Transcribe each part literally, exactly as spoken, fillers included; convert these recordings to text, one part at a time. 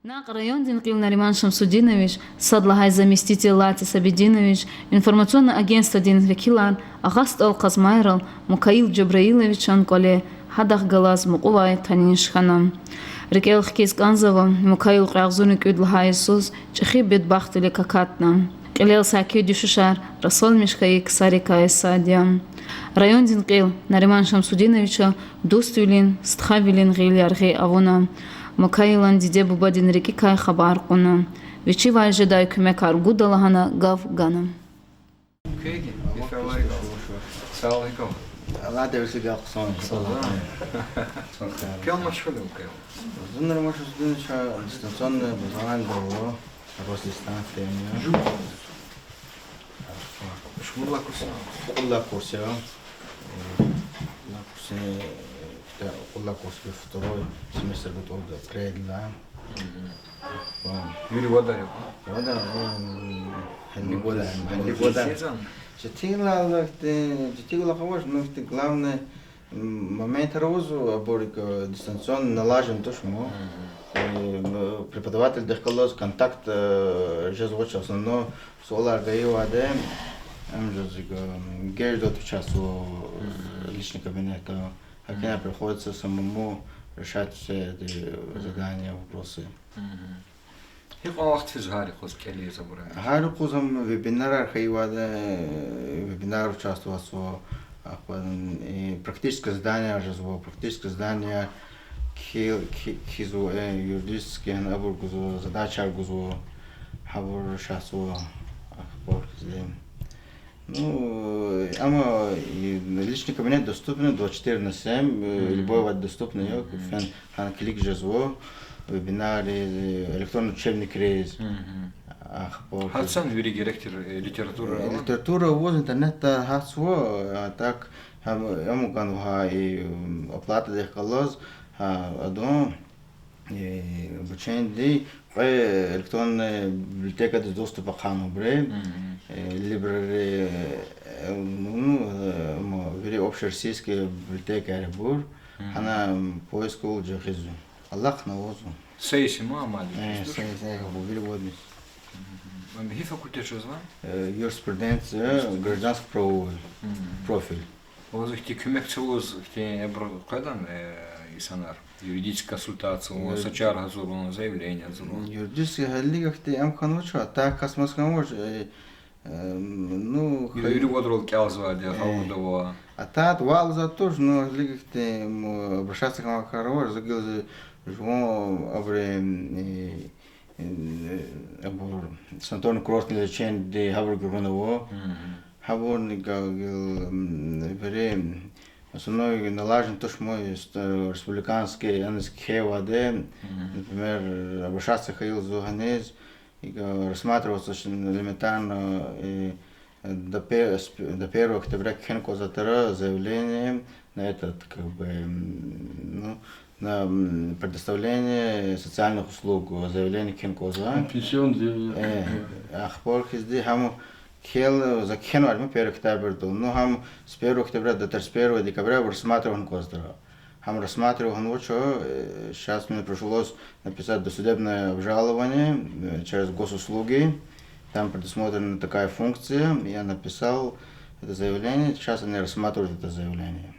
Накь райондин кьил Нариман Шамсудинович, сад лагьай заместитель Лати Сабидинович, информационный агентстводин векилар Агъа СтӀал Къазмайрал Мукаил Жабраиловичан кӀвале гьадахъ галаз мукьувай таниш хьана. РикӀел хкиз кӀанзава, Мукаил кьве агъзурни кӀуьд лагьай йисуз чӀехи бедбахтвилик акатна. Кьилел саки дуьшуьшар расалмиш хьайи ксарикай сад я. Райондин кьил Нариман Шамсудиновича дуствилин, стхавилин гъил яргъи авуна. Мукаилан диде-бубадин рикӀикай хабар кьуна. Вичивай жедай куьмекар гуда лагьана гаф гана. Сагъ хьуй. Аллагьди вичи галаз хъсан. Кел машгъул я, кел. Зун Нариман Шамсудинович дистанционное образованиеда ава, Росдистант фирма я. Шумуд лагьай курс я? Кьуд лагьай курс я. Э, лагьай курс, э, куьтягь, кьуд лагьай курс, второй семестр гатӀунда, кьиле ийида. Вири вадар я? Вадар, э, гьелелиг вадар, гьелелиг вадар. Четинвал, четинвал авач, ну, ихьтин главное, м, моментар авазва, абур икӀ дистанционно налажен туш ма. Э, м, преподавательдихъ галаз контакт, э, жезвач, основном суалар гайивайди, ам жезва икӀ, м, гежда отвечатзава личный кабинетда. ГьакӀ хьана приходится самому решать все эти задания, вопросы. Гьикьван вахт физ гьар юкъуз кӀелиз абура? Гьар юкъуз ам вебинарар хьайивайди, вебинар участвоватьзава, ахпа, и, практическое задание жезва, практическое задание кхьи-, кхьи-, кхьизва, э, юридический гьана абур гузва, задачаяр гузва, гьабур решатьзава, ахпа хьизди. Ну, э, амма, э, личный кабинет доступный двадцать четыре на семь, э, любой вахт доступный я, фена гьана килиг жезва, вебинар, э, электронный учебникриз, ахпа. Гьа хьиз вири герек тир, э, литература, э, ава? Литература аваз интернетда гьатзава, а так, гьам, ам ганва гьа, и, м, оплатадихъ галаз, гьа, адан, э, обучениедин кьве электронный библиотекадиз доступ ахъайнавайбур. Э, либрари, э, ну, э, м, вири общероссийский библиотекаяр ибур. Гьана, м, поиск авур жагъизва. Алахъна авазва. Са йис я ма амал? Э, са йис, э, абур вири вад йис. Ам гьи факультет жезва? Э, юриспруденция, гражданско-правовой профиль. Ваз ихьтин куьмек ца лугьуз, ихьтин эбур къведа, э, инсанар? Юридический консультация лугьун, э, са чар гьазурун, заявление гьазурун. Юридический гьелелиг ихьтин ам хьанвач, а так кас-мас хьанвач, э, э, ну, вири вадрал кӀелзавайди, э, гъавурда ава. А так валзавайди туш, ну, гьелелиг ихьтин, м, обращаться хьанвай кар авач, за гила жуван абуру, э, э, абур санаторно-курортный лечениедин гьабур гуьгъуьнава. Гьабурни гал-, гал-, м, вири, основной налажен туш ма, э, республиканский, аниз кхьейвайди, например, обращаться хьайила зун гьаниз, и, э, рассматриваться элементарно, э, до пе-, с-, до первого октября кхьин кӀанзаватӀа заявление на этот, как бы, м, ну, на, м, предоставление социальных услуг, заявление кхьин кӀанзава. Пенсионное заявление. Э, ахпа хьизди гьам кхьел, за кхьенвайди ма первого октябрьдал. Ну, гьам с первого октября до тридцать первого декабря рассматривать хьанватӀа. Гьам рассматривать хьанвач, э, сейчас мне пришлось написать досудебное обжалование, э, через госуслуги. Там предусмотрена такая функция. Я написал это заявление. Сейчас они рассматривают это заявление.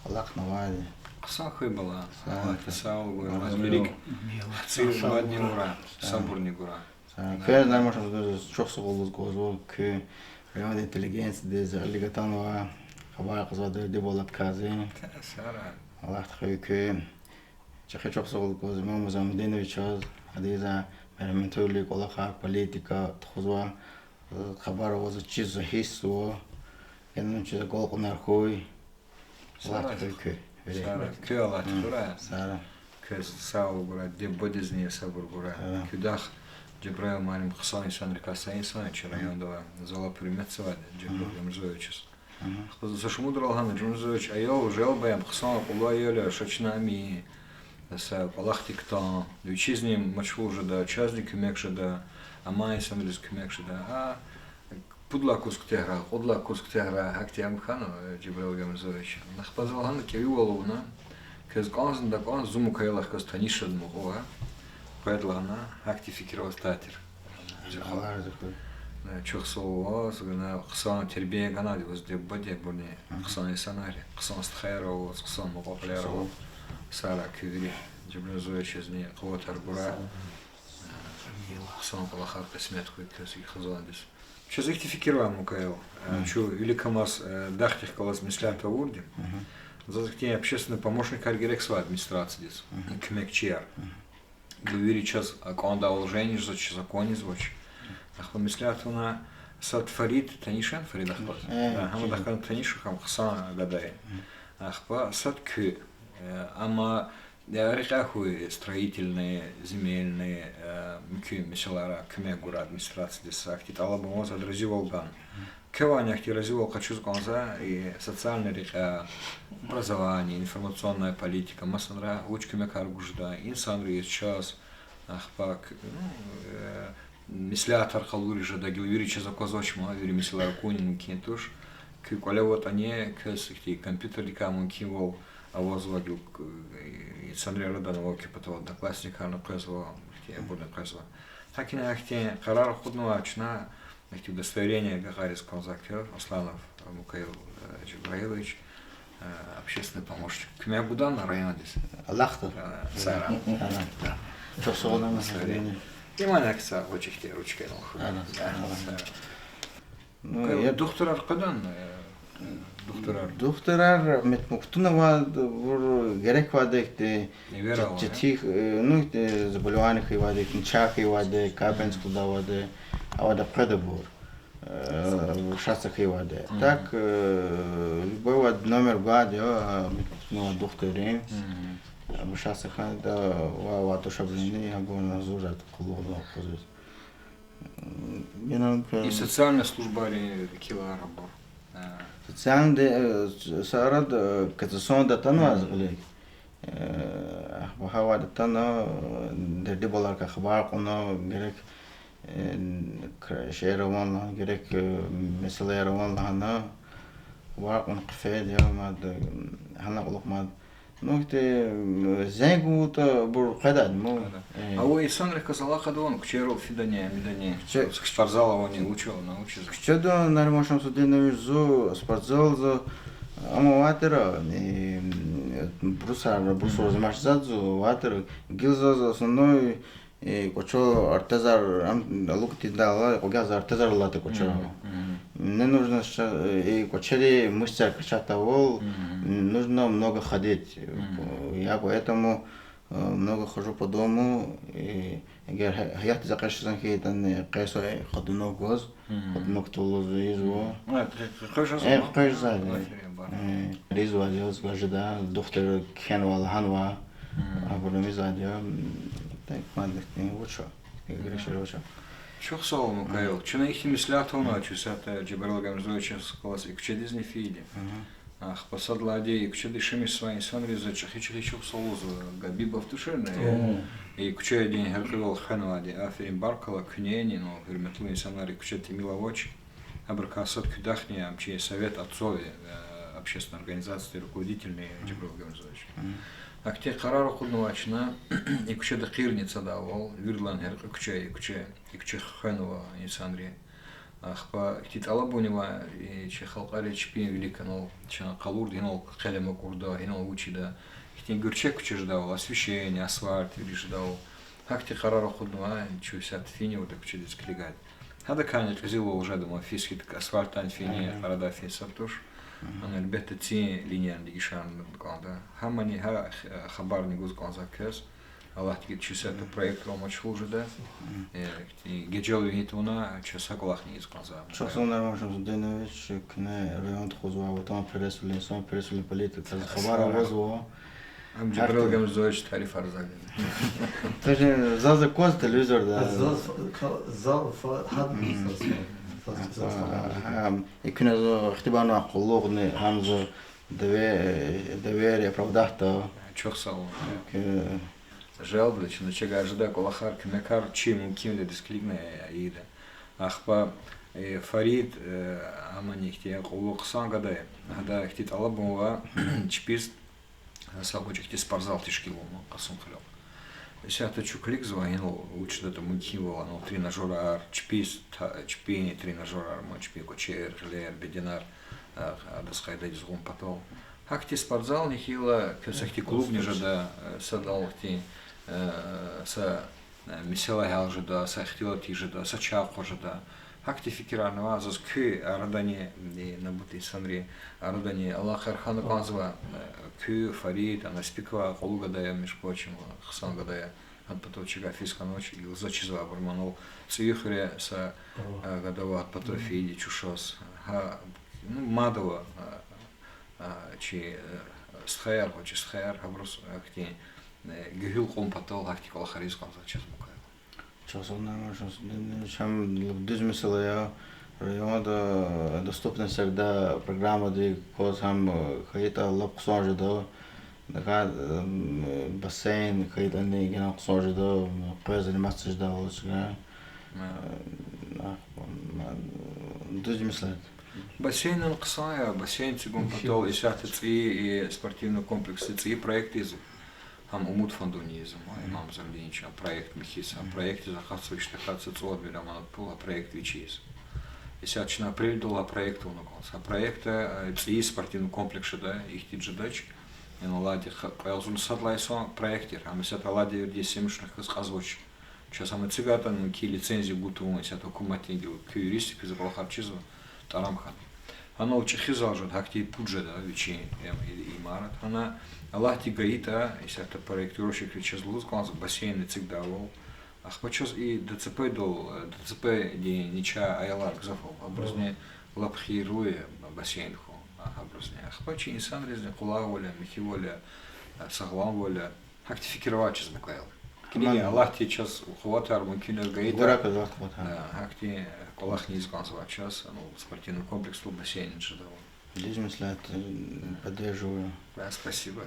Алахънавайди. Хъсан хьуй, бала. Сагъ хьуй. Аллагьди сагъ хьуй. Амин. Ваз вилик гьатзавай мадни гурай, сабурни гурай. Сагъ хьуй. Квез, Нариман Шамсудинович, чухсагъул лугьуз кӀанзава куь райондин интеллигенциядиз, гъилик атанвай, хабар кьазвай дерди-баладикайни. Сагърай. Аллагьди хьуй куь. ЧӀехи чухсагъул лугьуз кӀанзава Имам Музамудиновичаз, гьадиз мергьяметлу кӀвалахар, политика тухузвай, хабар авазва, чизва, гьиссзава, генани чиз агалкьунар хьуй. Аллагьди хьуй куь. Сагърай. Куь Аллагьди хьурай. Сагърай. Квез сагъвал гурай, диде-бубадизни сабур гурай. Сагърай. Куьдахъ Жабраил муаллим хъсан инсанрикай са инсан я чи районда ва зала гьуьрметзавайди Жабраил Гамзатовичаз. Ахпа за шумудра лагьана, Жумзуч, аял желб я, хъсан кьулай аял я, ша чна ам ийин, са кӀвалахдик атан, вичизни машгъул жеда, чазни куьмек жеда, амай инсанриз куьмек жеда. А пуд лагьай курс куьтягьрай, кьуд лагьай курс куьтягьрай, гьахьтин ам хьана, э, Жабраил Гамзатович. Ахпа за лагьана, кӀеви вал авуна, квез кӀанзни такӀан, зун Мукаилахъ галаз таниш жеда мукьва. Къведлана, гьахьтин фикир аваз татир. Аллагь рази хьуй. Чухсагъул ваз, гана хъсан тербия ганайди ваз диде-бубади, абурни хъсан инсанар, хъсан стхаяр аваз, хъсан мукьва-кьилияр аваз. Сагърай куь вири, Жабрил Зоичазни къуватар гурай. Хъсан кӀвалахар кьисмет хьуй квез, и хизандиз. Чаз ихьтин фикир ава, Мукаил. Чун виликамаз, э, дахдихъ галаз меслят авурди. Заз ихьтин общественный помощникар герекзавай администрациядиз. Куьмекчияр. Вири чаз акьван доложение жезва, чаз аквазвач. Ахпа меслят авуна сад Фарид, таниш я Фарид ахпа? Гьа, гьам ахпа таниш я, гьам хъсан гада я. Ахпа сад куьн, э, амма, э, рекьяй хьуй строительный, земельный, э, муькуь месэлайра куьмек гурай администрациядиз, ахьтин тӀалабун аваз, ада разивал гана. Квевайни ахьтин разивал къачуз кӀанзава, и социальный рекьяй, образование, информационная политика, масанра вуч куьмекар гуз жеда инсанриз, чаз, ахпа, ну, э, меслятар къалуриз жеда, гила вири чаз аквазвач ман, вири месэлаяр акунин мумкин туш. Куьн кӀвале аватӀани, квез ихьтин компьютердикай мумкинвал авазва, гила, э, инсанрин арадай авай куь патав Одноклассникарни къвезва, ихьтин абурни къвезва. ГьакӀни ахьтин къарар акъуднавай чна, ихьтин удостоверение агакьариз кӀанзава квез, Асланов Мукаил, э, Жабраилович, э, общественный помощник. Куьмек гудани райондиз? Алахъда. Э, сагърай. Чухсагъул. Удостоверение. Иман акса, вот ихьтин ручка алахъ. Сагърай. Ну, я духтурар къведани, э, духтурар. Духтурар метмуктуна ва бур герек авайди ихьтин, э, ну, ихьтин заболевание хьайивайди, ихьтин чай хьайивайди, капельница кьудай авайди, авайда къведа бур. Э, обращаться хьайивайди. Так, э, любой авайди номер гвайди я, а, метмуктуна авай духтуррин. Обращаться хьана ва, ва тушабрини абурни зурзат къуллугъда къвезвайди. М, генани квез. И социальный службайрин векилар абур. Социальный, э, с-, сарад, э, касационда атанваз гъилик. Э, багьа авайда атана, э, дерди-балайрикай хабар кьуна, герек, э, к-, шейэр авани лагьана, герек, э, месэлаяр авани лагьана, хабар кьуна хъфейди я мад, э, гьана кьулухъ мад. Ну, ихьтин, м, зенг авуртӀа, абур къведайди ман. Э. А вун инсанрихъ галаз алакъада авани, куьчейрал фидани, мидани? Куьче- Спортзал авани, вуч авани, вучиз? Куьчеда, Нариман Шамсудинович, зун спортзалда, амма авайтӀа, э, м, брусар, брусар заниматься жезвайди зун, авайтӀа, гила заз основной, э, кӀвачел артезар, ам, алукӀ тийидайла, кьугягъза артезар алатӀа кӀвачел. Мне нужно сейчас, э, и кӀвачерин мышцаяр качать авун, нужно много ходить. Я поэтому, э, много хожу по дому, и эгер гьа-, гьаятдиз экъечӀ хьайитӀани, къе са хадуна гваз, хадуна кутуна ийизва. Э, къе-, къе-, къе жезва, э, ма? Къе жезва. Э, ийизвайди я, гваз жеда, духтур кхьенва, лагьанва, абурни ийизвайди я, м, так, мад ихьтин вуч я, гришер вуч я. Чухсагъул, Мукаил. Чна ихьтин меслят авуна, чун исятда Жабрил Гамзатовичаз галаз и куьчедизни фейиди. Ахпа сад лагьайди, и куьчеда яшамиш жезвай инсанриз чӀехи-чӀехи чухсагъул лугьузва, Габибов туширни, и куьчедин гьяркьуьвал хвенвайди, аферин, баркалла куьнени, ну, гьуьрметлу инсанар, и куьче тӀимил авач. Абурукай сад куьдахни, ам чи Совет отцов, э, общественной организации руководительни Жабрил Гамзатович. Ахьтин къарар акъуднавай чна, и куьчеда къирни цадайвал, виридалай гьяркьуь куьче, и куьче, и куьче хвенва инсанри. Ахпа ихьтин тӀалабуни ава, и чи халкьари чпин виликанал, чна къалурда гьинал хъел амукьурда, гьинал вуч ийида. Ихьтин гуьрчег куьче жедайвал, освещение, асфальт вири жедайвал. Гьахьтин къарар акъуднавай, чун исятда фин авуртӀа куьчедиз килигайди. Гьадакайни кьезилвал жеда ман, физ хьайитӀа, асфальтдай фин, къарадай фин сад туш. Ана, гьелбетда, цин линияярни дегишарна кӀанда. Гьамани гьа хабарни гуз кӀанзава квез. Аллагьди гайитӀа, чун исятда проектрал машгъул жеда. Э, и гежел вегьин тавуна чаз са кӀвалахни ийиз кӀанзава. Чухсагъул, Нариман Шамсудинович, куьне район тухузвай, ватанпересвилин, инсанпересвилин политикадиз хабар авазва. Ам Жабрил Гамзатович тарифарзава. Тож заз акваз телевизорда. Заз, заз, гьа, и куьне зун ихтибарнавай къуллугъни, гьам зун дове-, доверие оправдать авуртӀа. Чухсагъул. Жаль, чна чагай жедай кӀвалахар, куьмекар чи мумкинвиледиз килигна ийида. Ахпа, э, Фарид, э, амани ихьтин кьулухъ хъсан гада я. Гьада ихьтин тӀалабун ава чпиз, са гъвечӀи ихьтин спортзал тешкилун Кьасумхуьрел. Исятда чун килигзава, гьинал вуч ятӀа мумкинвал, гьанал тренажерар, чпи та-, чпин тренажерар, ма чпин кӀвачер, гъилер, беденар, а, адаз къайдадиз гъун патал. Гьахьтин спортзални хьайила, квез гьахьтин клубни жеда, э, садал гьахьтин, э, са, э, месэла гьял жеда, са ихтилат жеда, са чахъ жеда. Гьахьтин фикирарни ава, заз куь арадани, э, набут инсанрин арадани алакъаяр хьана кӀанзава, э, куь, Фарид, ана СПИК-вай кьулухъ гада я, между прочим, хъсан гада я, гьадан патав чаз физ хьанач, и лугьуз чизва абур манал ЦӀийи хуьре са, э, гада ава, гьадан патав фейиди чушаз. Гьа, ну, мад ава, э, э, чи, э, стхаяр, гъвечӀи стхаяр, гьабуруз гьахьтин, э, гуьгьуьл кьун патал гьахьтин кӀвалахар ийиз кӀанзава чаз, Мукаил. Чаз ана, чаз, чам дуьз месэла я, районда Доступная среда программадик кваз гьам хьайитӀа лап хъсан жеда. Нагагь, м, бассейн хьайитӀани гена хъсан жеда, къвез заниматься жедайвал чна. Дуьз меслят. Бассейнни хъсан я, бассейн эцигун патал исятда ЦӀийи спортивный комплексди ЦӀийи проект ийизва. Гьам Умуд фондунин ийизва, Имам Замдиновичан проект михьиз, гьа проектдиз акъатзава иштиракзава цӀувад миллион манат пул, гьа проект вичи ийизва. Исятда чна апрелдал гьа проект авуна кӀанзава. Гьа проект, э, ЦӀийи спортивный комплекс жеда, ихьтин жедач. Яни алади кьве агъзурни сад лагьай йисан проект я, гьам исятда алади вердиз семушна хьиз кьазвач. Чаз гьам эцигайтӀа, мумкин, лицензия гуз тавун, исятда гьукуматдин куь юристрикай квез кӀвалахар чизва, тӀарам хьана. Гьанал чӀехи зал жеда, гьахьтин пуд жеда вичин, им, и-, имарат. Гьана Аллагьди гайитӀа, исятда проектировщикри чаз лугьуз кӀанзава бассейн эцигдайвал. Ахпа чаз и ДЦП-дал, ДЦП-дин начагъ аялар гзаф ава, абурузни лап хийирлу я бассейн хьун, а, абурузни. Ахпа чи инсанризни къулайвал я, михьивал я, а, сагъламвал я. Гьахьтин фикир авай чаз, Мукаил. Килиг, Аллагьди чаз къуватар, мумкинвилер гайитӀа, гьахьтин кӀвалахни ийиз кӀанзава чаз, ну, спортивный комплексдал бассейн жедайвал. Дуьз меслят, поддерживаю. Да, спасибо.